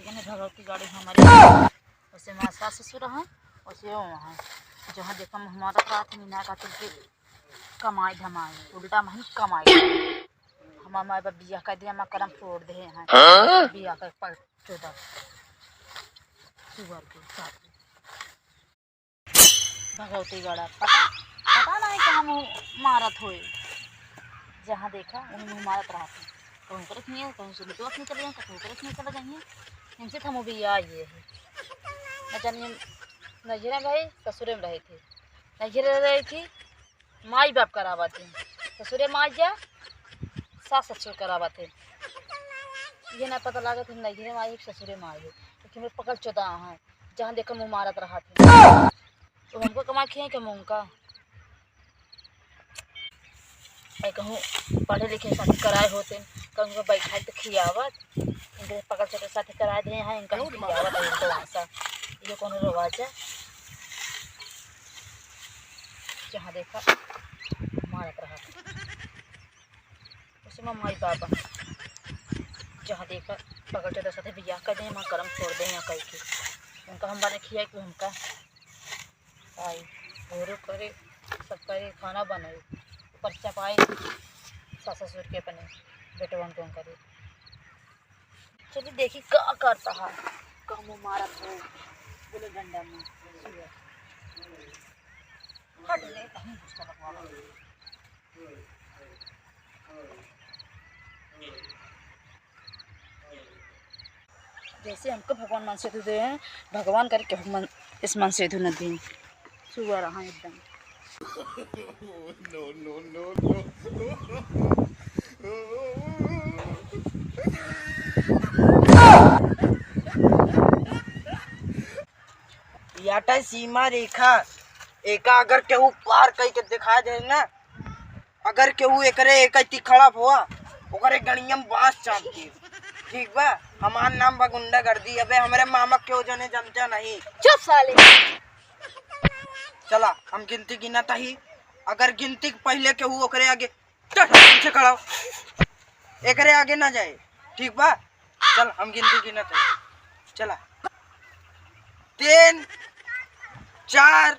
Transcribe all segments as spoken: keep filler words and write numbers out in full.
ये नहीं भगवती गाड़ी हमारी। वैसे हमारे सास ससुर हैं, वैसे वो हैं। जहाँ देखा हमारा साथ नहीं ना कहते कि कमाई धमाई, उल्टा महन कमाई। हमार माई बाप बियाह कर दिया, हमार करम फोड़ दे हैं। हाँ? बियाह कर पर चौदह सुअर के साथ। भगवती गड़ा, पता, पता नहीं कि हम मारत होए। जहाँ देखा, उन्हें मुँह मारत रहत हैं। कहूँ करे खिए, कहूँ सुनितवा खिए चले जाएँ, कहूँ करे खिए चले जाइए। इनसे तो हम भी आई है। न जानिए, नैहरे में रही, ससुरे में रही थी। नैहरे रही थी, माई बाप करावत हैं। ससुरे माई जा, सास ससुर करावत हैं। ये ना पता लागत है, नैहरे में आई है, ससुरे में आई है। लेकिन मैं पकड़ चुदा हैं। जहाँ देखो मुँह मारत रहत है। तो हमको कमा खिए के मुँह का। ऐ कहूँ पढ़े लिखे साथे कराए होते, कहूँ को बैठाई तो खियावत, इनके पकड़ चोटे साथे कराए दे हैं, इनका हम खियावत है, इनको वहाँ सा। ये कौन रोवाजा? जहाँ देखा मारत रहत। उसमें माई बाबा जहाँ देखा पकड़ चोटे साथे बियाह कर दे, हमार करम छोड़ दे यहाँ कह के। उनका हम बने खियाई कि हमका आई, घोरो करे, सब करे, खाना बनाई, ऊपर से चपाई सास ससुर के अपने बेटवन को करे। चलिए देखी का करता है, कहूँ मारत हो, बोले डंडा में, हट ले, कहीं गुस्सा लगवा लो। जैसे हमको भगवान मन सेधु दे हैं, भगवान करके मन, इस मन सेधु न दें। सुअर हाँ एकदम। No, no, no, no। याटा सीमा रेखा, एका अगर केहू पार कई के दिखा दे ना, अगर केहू एकरे एक इत्ती खड़ा हुआ, ओकरे गणियम बांस चाप दी। ठीक बा, हमार नाम बा गुंडागर्दी। अबे हमरे मामा केहू जने जनते नहीं। चुप साले। चला, हम गिनती गिनत ही। अगर गिनती के पहले केहू ओकरे आगे, चल, पीछे खड़ा हो। एकरे आगे ना जाए, ठीक बा? चल, हम गिनती गिनत है। चला। तीन, चार,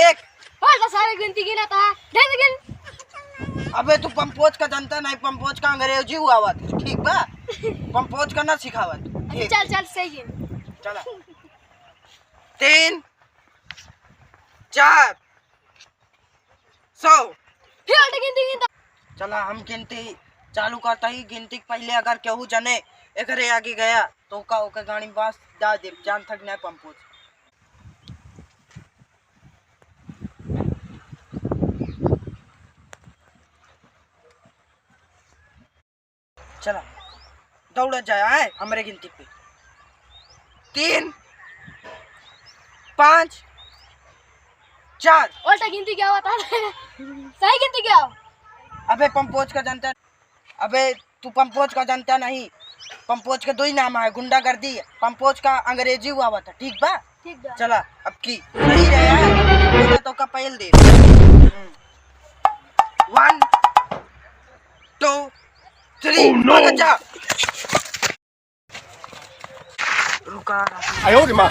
एक। और तो सारे गिनती गिनत है। ढंग से गिन। अबे तू पंपोज का जनता नहीं, पंपोज का अंग्रेजी हुआ आवत, ठीक बा? पंपोज का ना सिखावत। अच्छा, ठीक। चल, चल, सही गिन। चला। तीन, चार, सौ। फिर उल्टा गिनती गिनता। चला, हम गिनती चालू करता ही। गिनती के पहले अगर केहू जने एकरे आगे गया, तो का ओके गाड़ी में बांस डाल दे, जान थक ना पंपोज। चला, दौड़ा जाए, आए, हमरे गिनती पे। तीन, पाँच, चार। उल्टा गिनती क्या होता है? सही गिनती क्या हो? अबे पंपोज का जनता, अबे तू पंपोज का जनता नहीं, पंपोज के दो ही नाम है, गुंडागर्दी। पंपोज का अंग्रेजी हुआ हुआ था, ठीक बा? ठीक बा। चला, अब की सही रहे है, बोला तो का पहल दे। हम्म। One, two, three, Oh, no! भाग जा। रुका। आयो रे माँ।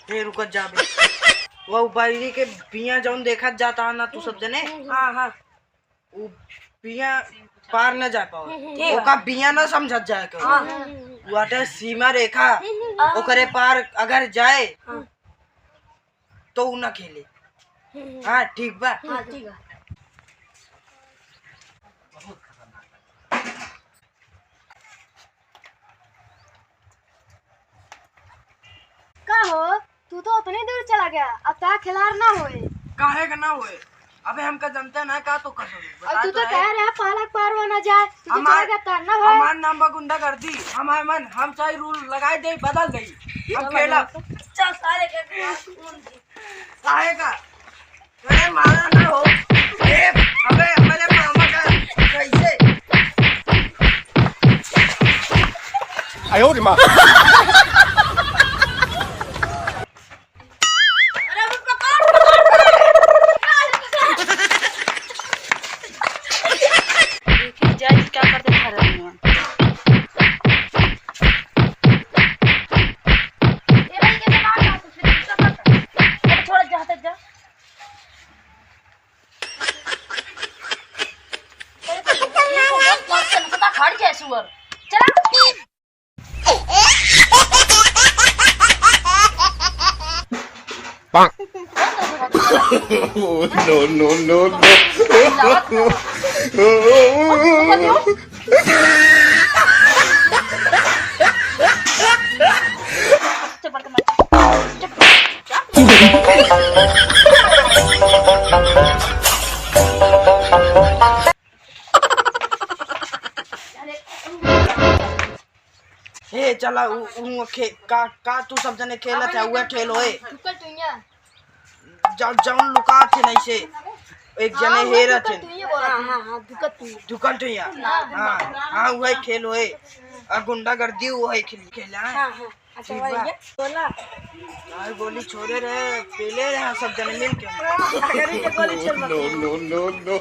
ए, रुकत जा बे। वो बायरी के बिया जौन देखत जाता है ना, तू सब जने। हाँ, हाँ। उ बिया पार न जा पावे। ठीक। ओका बिया न समझत जाए के। हाँ। वाटे सीमा रेखा, हाँ। ओकरे पार अगर जाए, हाँ। तो उ न खेले। हाँ, ठीक बा? हाँ, ठीक बा। का हो, तू तो उतने दूर चला गया, अब तार खिलार ना होए। काहे के ना होए? अबे हमका जनते ना का तो कर सकते? अब तू तो कह रहा है पहला पार हो ना जाए, तू तो हमार, चला गया तार ना होए। हमार नाम बा गुंडागर्दी, हम है मन, हम चाहे rule लगाए दे, बदल दे, हम खेलब। चल सारे के काहे का? अरे मारा ना हो। ए, अबे, अबे, मामा का कैसे? आयो रे माँ। अरे, अबे, पकड़, पकड़, पकड़। Oh, no, no, no, no। ए, चला, उ, उ खे-, का, का तू सब जने खेलत है, उहे खेल होए। जौ-, जौन लुकात है नहीं से, एक जने हेरत है। हाँ, हाँ, हाँ, दुकत हुई। दुकत हुई है। हाँ, हाँ, उहे खेल होए। आ गुंडागर्दी उहे खेल, खेला है। हाँ, हाँ। अच्छा, ठीक बा। भाई, ये बोला। यार, गोली छोड़े रहे, पेले रहे, सब जने मिल के। अगर ये गोली चल रहा। No, no, no, no।